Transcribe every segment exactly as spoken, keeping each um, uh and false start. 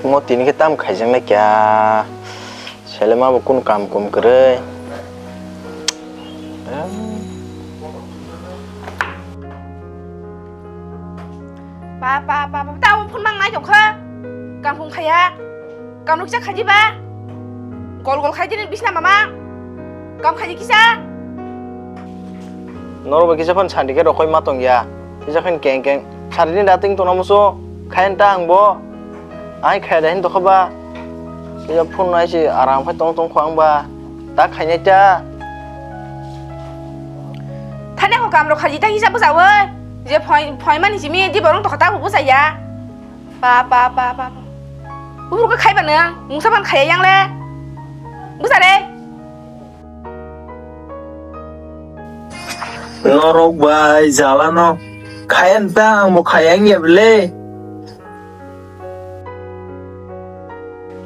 Mo tini khe tam khaijaknai kya? Selema bo kun kam kum kwrwi. Pa, pa, pa, pa, tamo phone mang nai tongkha. Kam phung khaya. Kam rukcha khaji ba. Gol gol khaji ni bisna mama. Kam khaji kisa. Norok bai kisa phone sandi khe rokoi ma tong ya. Kisa khen keng keng. Sari ni dating tongna musu. Khayan ta ang bo. Ai khaya da hin tokha ba. Kisa phone nai si aram khai tong tong kho ang ba. Ta khainai ta. Thani ko kam rok khaji ta kisa bwsawi. Je phoi, phoi mani simi di borong tokha ta bo bwsaya. Pa, pa, pa, pa, pa. Buphuru khe khaiba nwng, mungsa ban khaiya yang le. Bwsa re. Norok bai jala no. Khaiya ta ang bo khaiya ang ya bele.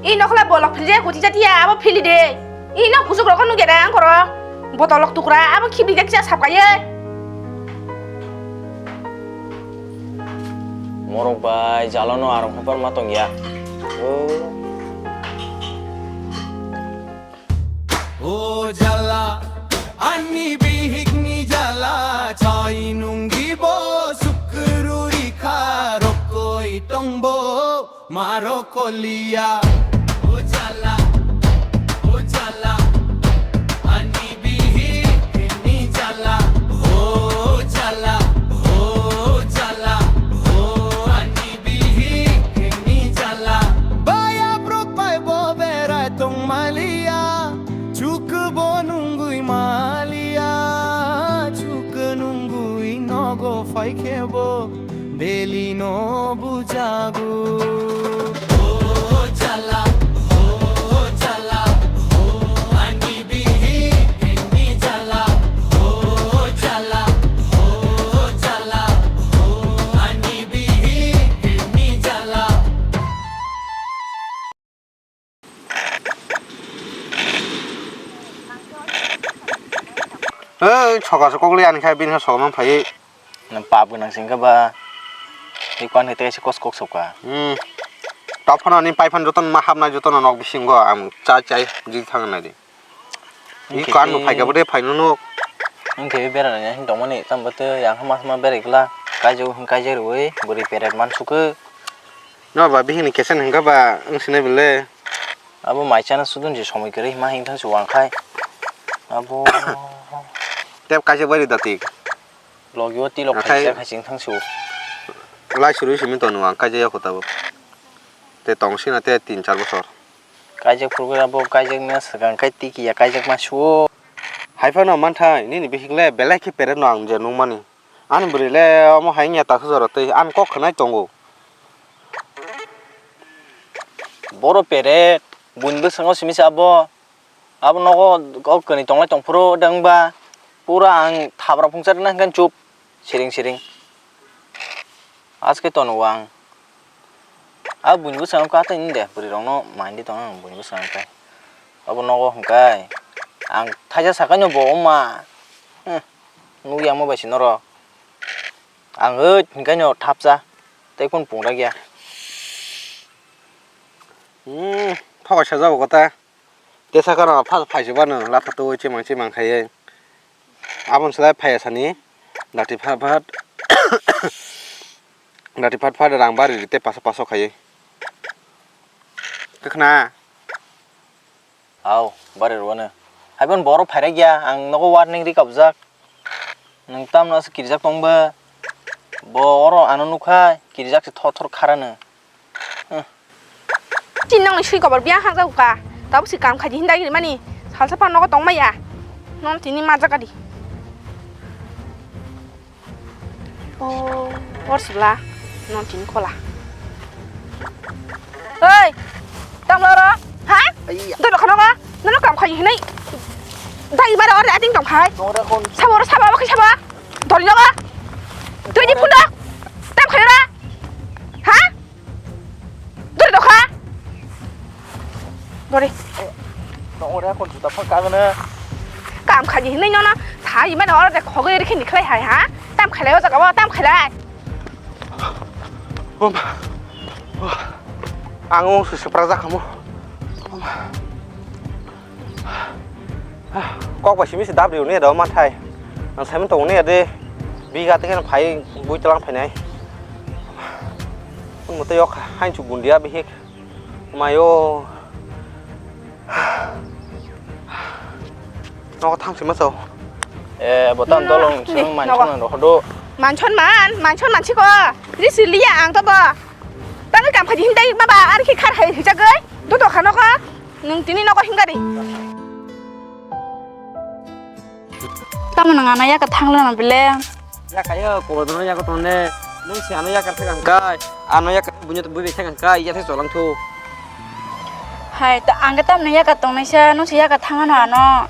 I nokla bolok philje kuti jatiya abo phili de. I nok kuchuk rok nugya da ang koro. Botolok tukra abo khibri jak jak sapkaiye. Morok bai jalo no arong hopar ma tong ya. O. O jala, ani bihik ni jala, chai nunggi bo sukruri kha rokoi tong bo. Maro kolia, o jala, o jala, ani bihik ni jala, o jala, o jala, o ani bihik ni jala. Baya brok pai bo berai tong malia, chuk bo nungui malia, chuk nungui nogo phai khe bo. Beli no bujago. O jala, o jala, o ani bihik ni jala. O jala, o jala, o ani bihik ni jala. Ei, soka se kokli ani khai bini soka man phai. Nang pap gwnang sing khe ba. Ni kwan hete se kos kok soka. Hmm. Tap phano ni pai phan joto ma hapnai joto no nok bisingo ang cha chai ji thang nai di. Ni kwan bo phai khe bo de phai no nok. Ang khe bera nai hin tong mani tam bo te yang ma ma bera ikla. Kai jo hin kai je roi bori peret man sukhe. No ba bihini kesen hingka ba wng sinai bele. Abo mai chana sudun je somoi kwrwi hima hing thang se wang khai. Abo. Tep kaisa bari dati. Logi o tilo. Akhai khaisa khaising thang se. Lai suri simi tonu ang kaisa yako tabo. Te tong sina te tin char bosor. Kaijak phuru abo kaijak na swkang kai tiki ya kaijak ma suo. Hai phano manthai nini bihik le belai khe peret no ang je nung mani. Ani bwrwi le omo hai wngya taksa jora twi ani kok khwnai tongo. Boro peret, buini bwskango simi se abo. Abo nogo kok kwnwi tonglai tongphuru de wngba pura ang thabra phungsa rwna hwnkhe chup siring siring. Aske tono ang. A buini bwskango katai nini de bwrwi rokno maindi tongo ang buini bwskango kai. Abo nogo hwnkhe ang thaisa sakaino bo wngma. Hmm. Nukya wngma bai se norok. Ang oi hinkaino thapsa tei phone pungra gya. Hmm, phokoi sajak kota. Tesa kano pha-, phaisibano latha twi chimang chimang khaiwi. Aboni slai phaiya sani dati phat phat dati phat phat rang bari tei paso paso khaiwi. Kwkhna. Au, bari rwano. Haibon borok phairakya, ang nogo warning ri kabjak. Nwng tamno aswk kirijak tongba? Bo oro ano nukha, kirijak se thor thor kharano. Hmm. Chini nokni swi kobor biyang hangjago ka. Tabuk se kam khaidi hinda rimani. Salsa phano nogo tongmaya. Nono tini majak adi. O, or sibla, non tini kola. Oi, tamo ro, ha? Aiya. Doi bakha nogo, nono kam khai hinai. Dai mara ore ating tong khai. Nora kon. Sabo ro sabo, oke sabo. Dori nogo. Doi di pundo. Tam khai ra. Ha? Dori dokha. Dori. Nong ore kon juta phang kagana. Kam khaji hinai nono. Thai mane oro de khogoi ri khini khlai hai ha. Tam khlai o jaga o tam khlai. Om. Oh. Ang wng se swprak jak khamu. Kok bai simi se dab riu ne da manthai. Ang saiman tongo ne de. Biga te khe phai bui tlang phainai. Mo tei yok hain chu bundia bihik. Mayo. Nogo thang sima chao. Eh, bo tan dolong sini manchon man rohodo. Manchon man, manchon man chiko. Risi liya ang to bo. Tang kam khaji himdai baba ar ki khar hai hijagoi. Do do khano ko. Nung tini nogo himgari. Tamo nang ana ya ka thang lana bile. Ya kayo, kobo dono ya ko tonne. Nung si ano ya ka thang kai. Ano ya ka bunyo to bui thang kai. Ya the cholang thu. Hai, ta ang ka tamni yaka tongnai sa, nung si yaka thang ano ano.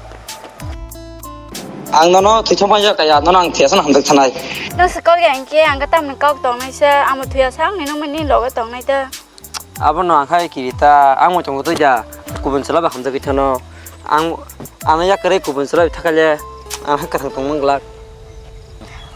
Ang nono thwi thangma yaka ya, nono ang thwi asano hamjak thanai. Nung si kok ya hingke ang ka tamni kok tongnai sa, amo thwi asa ang ni nung ni loge tongnai ta. Abono ang khai kiri ta, ang mo tongo twi ja, kubun sala ba hamjagwi thano. Ang ano yakare kubun sala thakale, ang hai kathang tongmang glak.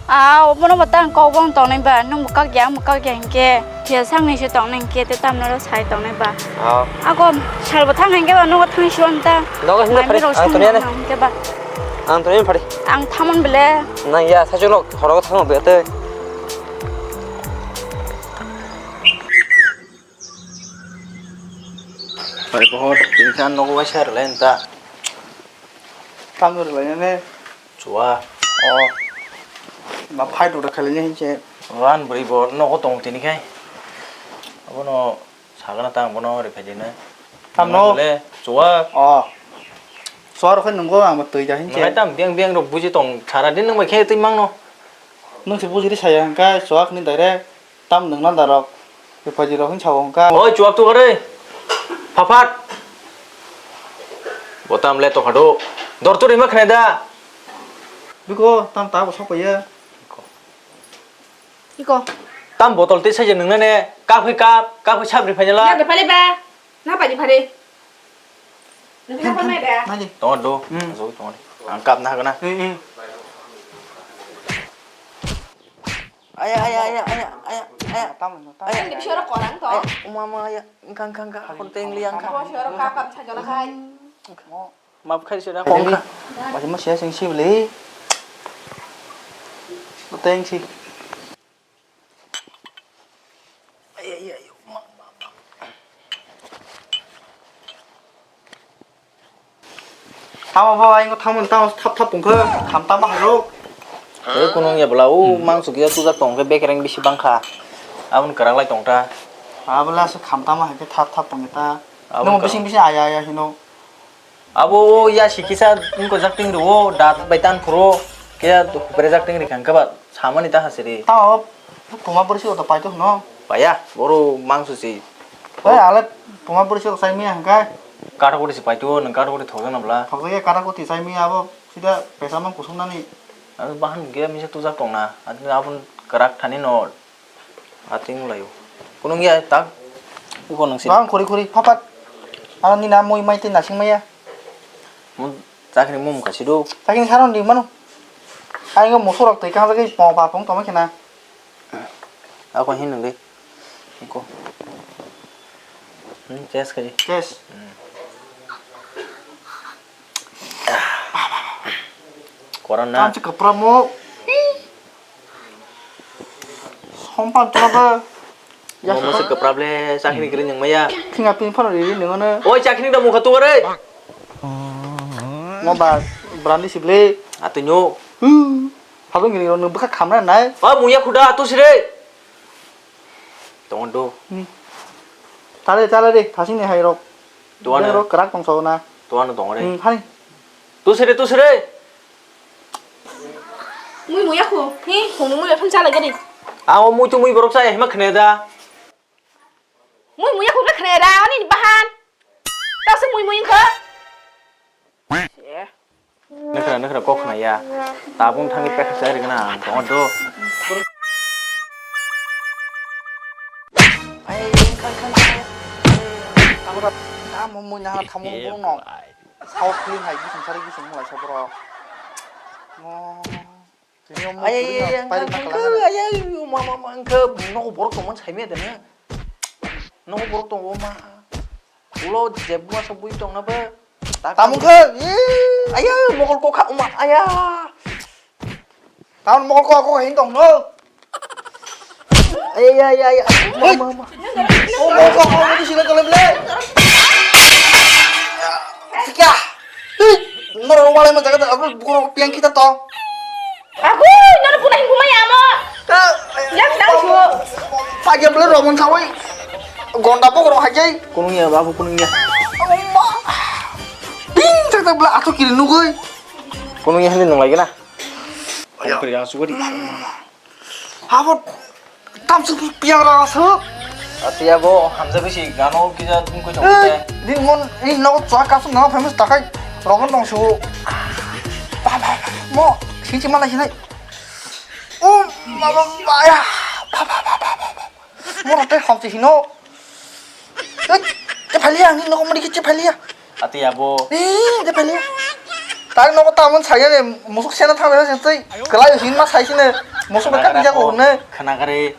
Ah, obono bo tang kok bong tongnai ba, nung bo kak ya, ang bo kak ya hinkhe, thia sang ni se tongnai hinkhe, te tamno ro sai tongnai ba. Ah. Ako sal bo thang hinkhe ba, nung bo thang suan ta. Nogo hinna mai phari, mi rok ang sang toniya ne. Hinkhe ba. Ang toniya phari. Ang thamon bele. Nang ya, sa chulok, horo thang be te. Phari pohor, tini khan nogo waisa rwlai ta. Tamo rwlai ne. Chua. Oh. Ma phai dura khailai hinse. Ran bwrwi bo nogo tong tini khai. Abono sagana tang bono ri phai dina. Tamno? Bole chua. Oh. Chua rokhe nungo ang twi ja hinse. Ngai tam biang biang rok buji tong sara din nang bai khe twi mangno. Nung se buji ri saya hwnkhe chua khni direct. Tam nungna darok. Bepari rok hin sao hwnkha. Oi, chuak tu kare. Phaphat. Bo tam le to khado. Dor tu rima khne da. Biko, tam ta bo sok paiya. Iko. Tam botol te sai je nungna ne. Kap khe kap, kap khe sabri phai la. Ya, de phale ba. Na pari phare. Nang na phone mai da. Nai di. Tong do. Hmm. Asok tong di. Ang kap na hagana. Eh, eh. Aya, aya, aya, aya, aya, aya. Tamo, tamo. Aya. Ang di bichoro korang to. Aya, uma, uma, aya. Engkang, engkang, engkang. Hor teng liang ka. Bichoro kap kap chajala khai. Map khai sira kong ka. Masih, masih asing si beli. Teng si. Ai, ai, ai, ma, ma, ma. Tamo ba, ai, tamo, tamo, thap, thap, tongkha, kham tamo hai rok. Tei kunung ya bwla, o mangso kisa tujak tong khe bekereng bisi bangkha. Aboni kwrak lai tong ta. Abwla se kham tamo hai khe thap, thap tong ta. Aboni kwrak. Nung bising, bising aya, aya hino. Abo o ya sikisa wngkojak ting rwo, dat bai tan phuru, khe huprejak ting rikha hwnkhe ba samani ta hasiri. Tamo puma borsi o to paito hwno. Paya, boro mangso si. Oi, ale puma borsi o chai miya hwnkhe. Kata koti si paito, nwng kata koti thokjak na bwla. Thokjak ya kata koti chai miya abo, sida pesa mang kusung nani. Abo bahan gaya misa tujak tong na, abo kwrak thani no. Ating layo. Kunung ya tak. Uko nung sini. Bang khuri khuri phapat. Ano ni na mui mai tin nasing maya. Mun chakni mum kasi do. Chakni saron di mano. Ai ngo musurok tei kang jagui pong pa pong toma kena. Ako hin nung de. Uko. Hmm, test kari. Test. Hmm. Koran na. Tamsi kwpra mo. Sompan tora ba. Ya. Mo masa kwpra ble chakri kri nang maya. Thinga pin phano ri ri nang ano. Oi chakri da mukha tu re. Mo ba brandi sible. Atu nyo. Hmm. Habung ri ro nang bwkha khamna nai. Ba muya khuda atu sire. Tongo do. Hmm. Tale tale de thasing ni hai rok. Tuan. Beng rok kwrak tong sao na. Tuan tong re. Hmm, hani. Tu sere, tu sere. Mui mui aku. Hi, hong mui phang chala gari. Ang o mui tu mui borok chaya hima khne da. Mui mui aku khne da, ani bahan. Tase mui mui kho. Nakhra nakhra kok khna ya. Tabung thangwi pekha chai rwgwna ang tongo do. Ai, khan, khan, khan. Tamo, tamo, mui nahana tamo, bono. South film hai, gising sari, gising mulai sa borok. No. Tini omo ay, ay, ay, ay, ang pai kha, ma ang kha, kala. Ay, ay, ay, ma, ma, ma, ang kha, no, borok tongmani saimaya de, na? Nogo borok tongo ma. Ulo jebma sa bui tongna ba. Tamo khe, ee. Aya, mokol kokha, uma, aya. Tamo mokol kokha, kokha hin tong no. Aya, aya, aya, aya. Uma, uma, uma. Oh, mokol kokha, kokha, sila tole bele. Sikya. Hei, noro walai ma jaga da, abro bukro piang kita to. Aku, noro punai bumai amo. Yang sedang suo. Pagi bele romon sawi. Gonda pokro hajai. Kunung ya, babu kunung ya. Ping tak tak bela aku kiri nugoi. Kunung ya, hindi nung lagi na. Aku kiri yang suka di. Abo tamsuk piang ra asuk. Ati abo hamjagwi si gano kisa tungkoi chong. Din mon in nogo chua kasuk nang famous takai rogon tong su. Ba ba ba mo sinchi malai sinai. Oh mama baya. Ba ba ba ba ba. Mo rate hamsi hino. Te phalia ani nogo mari kichi phalia. Ati abo. Ee, de pele. Tang nogo tamon saya ne musuk sena thang sena tei. Kelai hin ma sai sene musuk ka bija ko ne. Khana gare.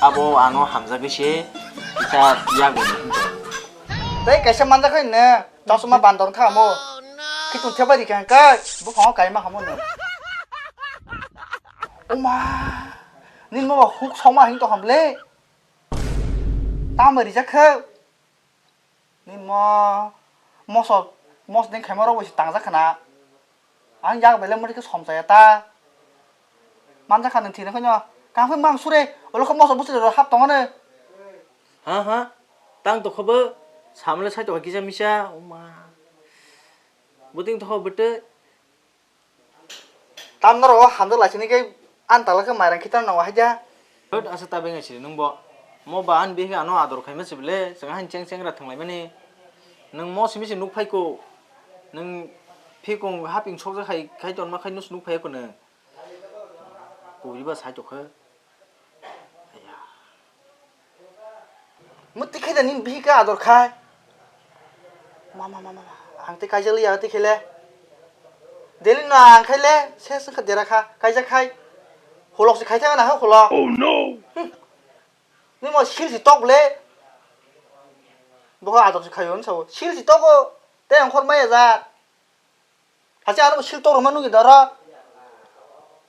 Abo ano hamjagwi se kita yago. Tei kaisa manjak khai ne. Chasma bandor kha mo. Kitung theba ri kha kai. Bu phang kai ma hamo ne. Oma. Nin mo huk soma hin to hamle. Tamo rijak khe. Ni mo moso mos ding khaima rok bai se tangjak khna. Ang yak belai mori khe som chaya ta. Manjak kha nang thina khaino. Kang khe mang sure. Olo khe moso bwswk rok hap tongo ne. Ha ha. Tang to khobo samle sai to kisa misa. Oma. Buting to khobo bwtwi. Tamno ro hamjak laisini khe ang tala khe mairang khitan nang wahai ja. Hot asa ta benga siri nung bo. Mo ba ani bihik ano ador khaima sibile, chwng han cheng cheng ra thanglaimani. Nung mo simi se nuk phai ko. Nung phikung haping sokjak khai, khai tonma khai nus nuk phai ko nung. Puri ba sai tokhe. Aya. Muti khe da nini bihik khe ador khai. Mama, mama, mama. Ang tei kaijak liya tei khele. Deli no ang khai le, se se kha dera kha, kaijak khai. Holok se khai thang na ha holok. Oh no. Ni mo sil si tok le. Bo ador se khai on sa. Sil si tok o. Te ang khor maya ja. Hachi ano sil tok rwma nugwi doro.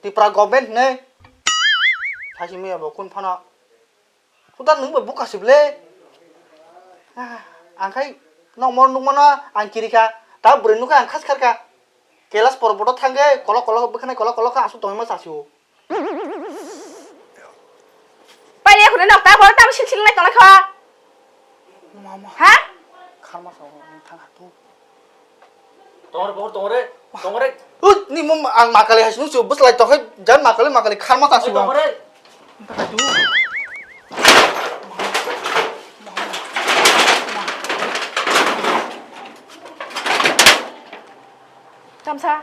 Tripura government hinwi. Hachi maya bo kun phano. Kuda nung bo buka sible. Ah, ang khai nok mor nuk mano ang kiri kha. Ta bwrwi nuk kha ang khas khar kha. Kelas por bodo thangge kolok kolok bwkhanai kolok kolok kha asuk tongma chasio. Paile khune nok ta bol tam sil sil nai tong kha. Mama. Ha? Kharma sa thang ha tu. Tongre bohor tongre tongre. Ut ni mum ang makali hasnu su bus lai tokhai jan makali makali kharma ta su. Tongre. Tamsa.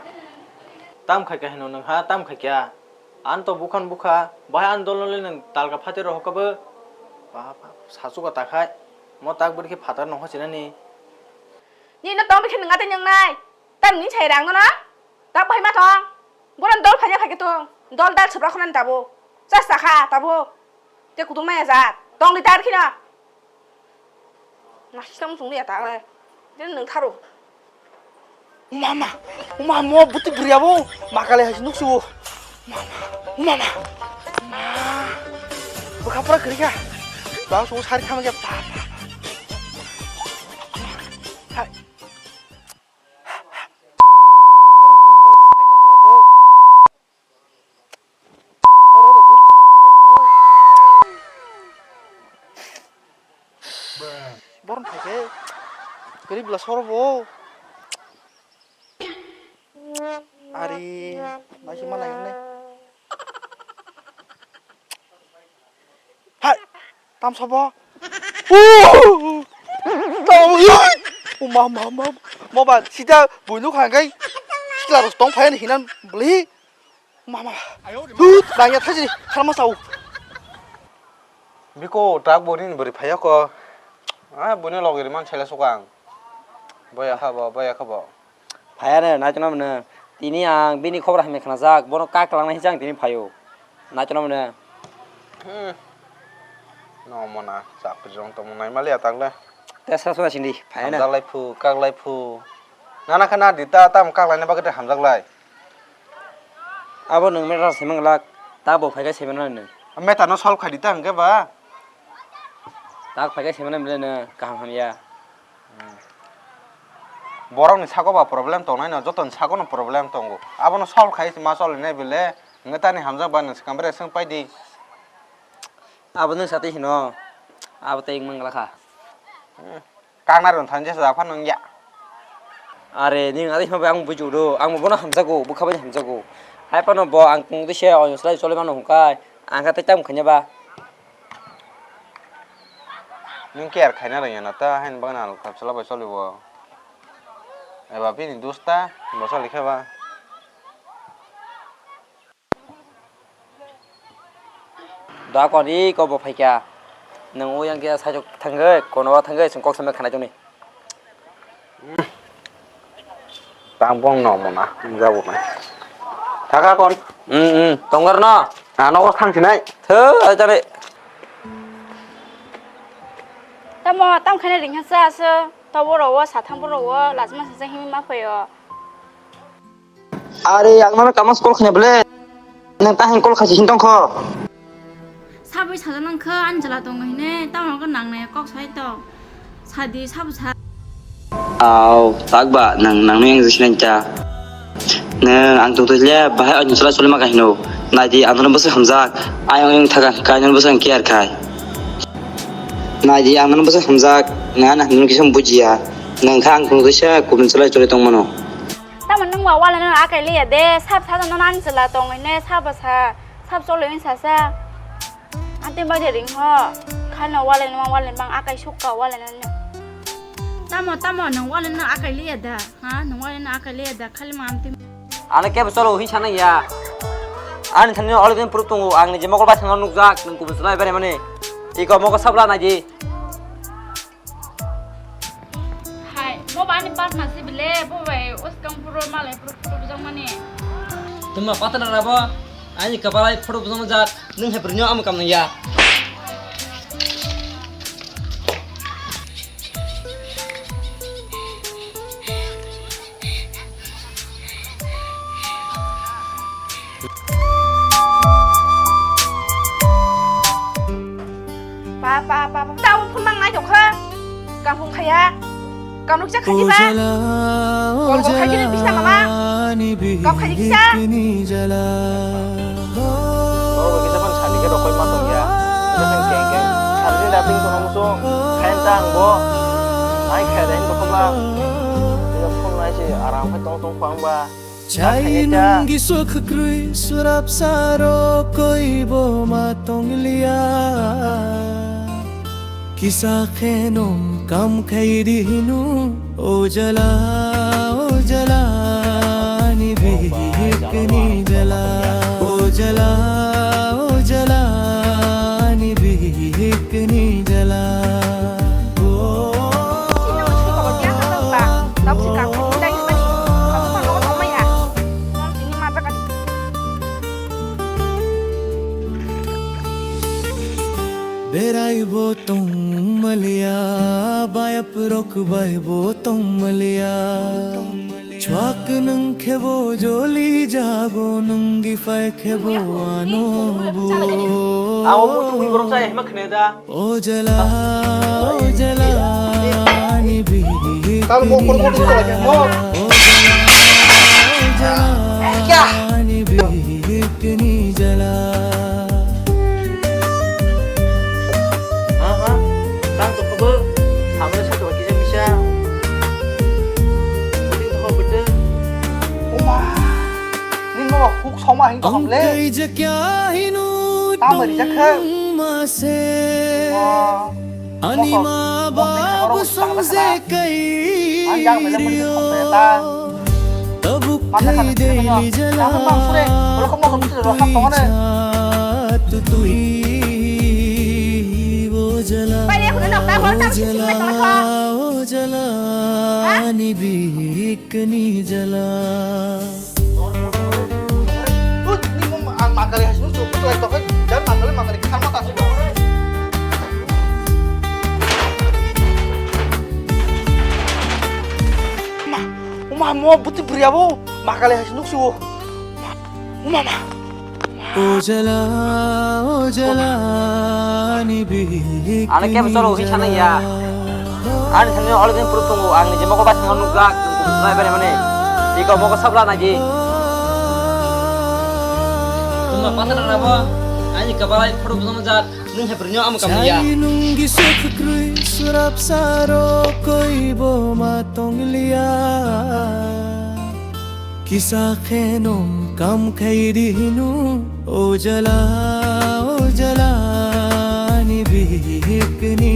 Tam khai kha hino nang ha tam khai kya. An to bukhan bukha, bahai an dol nole nang talka phate rohok kabo. Ba ba sachuka takhai. Mo tak bwrwi khe phatar nokha sinani. Ni no tong bikhe nang ate nang nai. Tam ni sai rang no na. Tak bahai ma thong. Boran dol phanya phai khe thong. Dol dal subra khona tabo. Chas ta kha tabo. Te kutung maya jat. Tong ni tar khina. Nasi tong sung ya ta le. Din nang tharo. Mama, mama, mo buti bwrwi abo. Makale hai nuk su. Mama, mama. Bwkha pura kwrwi kha. Bang sung sari thama khe. Hai. Borom phaikhe kwrwi bwla soro bo. Ari, naisi mana yang nai. Hai, tamsa bo. Uma, uma, uma, uma ba sida buinuk hangkai sikla rok tong phai hinan beli. Mama. Hut, nangya thajri, kharma sao. Biko, tak bo rini bwrwi phaiya ko. Ah, buino logiri man sela sukang. Boya kha bo, boya kha bo. Phaiya ne, naitona mano. Tini ang bini khobor hamya khnajak, bono kak twlangna hinjak tini phaio. Naitona mano. Hmm. No mona, chapri rong tongmo nai maliya takle. Te sa sona sindi, phai na. Hamjak lai phu, kak lai phu. Nana khe na di ta, tam kak laina bagwi tei hamjak lai. Abo nwng meta se manglak, ta bo phai khe se mano nwng. Meta no solve khai di ta hwnkhe ba. Tak phai khe se mano bele nwng kaham hamya. Borok ni sago ba problem tongnai no, joto ni sago no problem tongo. Abo no solve khai se ma choli nai bele, hwnkhe tani hamjak ba nwng swkang bere swng pai di. Abo nwng sa twi hino, abo tei wng manglakha. Hmm. Kang nai rwng thani jesa da phano wng ya. Are, nwng ari hino bai ang buji do, ang bo bono hamjago, bwkha bai hamjago. Hai phano bo ang tong twi se, o slai choli mano hwnkhai, ang kha tei tamo khaina ba. Nwng care khaina rwngya na ta, hain bagwi na khapsala bai choli bo. Eba bini dusta, bo choli khe ba. Da kon ri ko bo phaikha. Nwng o yang khe saichok thangwi, kono o thangwi chwng kok samai khanai tongni. Tang bong no mona, wngjago na. Thaka kon. Hmm, hmm, tonggar no. Ano ko thang sinai. Tho, ai tare. Tamo, tam khane ring hasa aso. To boro o, sathang boro o, lazma sasa himi ma phaio. Are, ang nono kamas call khaina bole. Nang ta hang call khaisi hin tongkho. Sabui saja nang kha, ani chwla tongo hine, tamo khe nang nai kok sai tong. Sadi, sabu sa. Au, tak ba, nang, nang nang jisna ta. Nang ang tong tong le, bahai ani chwla choli ma kahino. Nai di, ang nono bwswk hamjak. Ayang ayang thaga, kai nono bwswk ang care khai. Nai di, ang nono bwswk hamjak. Nang, nang, nang kisam bujiya. Nang kha ang tong tong se, kubun chwla choli tong mano. Tamo nwng ba wala nang akai liya de, sab sa no nang chwla tong ne, sab sa, sab cholo in sa sa. Ante ba de ring ho. Khano wala nang wala bang akai sukka wala nang. Tamo, tamo, nwng wala nang akai liya da, ha? Nwng wala nang akai liya da, khali ma amti. Ano kebo cholo hin sana ya. Ani thani olo din proof tongo, ang ni je mokol ba thangno nukjak, nwng kubun chwla bare mane. Iko mokol sabla nai di. Hai, bo ba ani partner si bile, bo bai uskang puro malai puro puro bujang mani. Tuma partner na bo, ani kabalai puro bujang jak, nung hai puro nyo am kam nang ya. Pa, pa, pa, pa, tamo phone mang nai tongkha. Kam phone khaya. Kam nuk chak khani ba. Kol kol khai jini bisa mama. Kam khai jini bisa. Oro kisa phone sani khe rokoi ma tong ya. Kisa phone keng keng. Sani da ping kono muso. Khain ta ang bo. Ai khai da in kono ba. Kisa phone nai si aram khai tong tong khwang ba. Chai nunggi sokha krwi surap saro koi bo ma tonglia. Kisa khe nung kam khai di hinu o jala, o jala, ani bihik ni jala. O jala, o jala, ani bihik ni jala. O. Berai bo tong malia, bayap rok bai bo tong malia. Chwak nung khebo joli jago nung gifai khebo ano bu. Amo muchung ni borok chaya hima khne da. O jala, o jala, ani bihik. Tal mo kor mo dito lagi mo. O jala, o jala, ani bihik ni jala. Ha ha. Tang to khobor. Samne sa to kisa misa. Ini to khobor. Oma. Nini no huk soma hin kaham le. Tamo rijak khe. Ani ma babu sangje kai. Ang yang mele mele song ta. Mata khan sini kano. Kamu bang sure. Kalau kamu kamu sudah rohak tongane. Pai aku nak tak kalau tak sih sih tak. Ani bihik ni jala. Ut, ni mum ang makali hasil tu, tu itu kan, jangan makali, makali, sama tak sih. Riabo, makale hai nuk suwo. Mama. Ujala, ujala, ni bihik. Ano kebo cholo hwi sana ya. Ani thani already proof tongo, ang nije mokol bai thangna nukjak, nukjak bai mane. Iko mokol sabla naji. Tuma pasa nang nabo, ani kabalai photo bujang jak. Nwng hai phrwino amo kamu ya. Chai nunggi sukhrui surap saro koi bo ma tonglia. Kisa kheno kam khai di hinu o jala, o jala ni bihik ni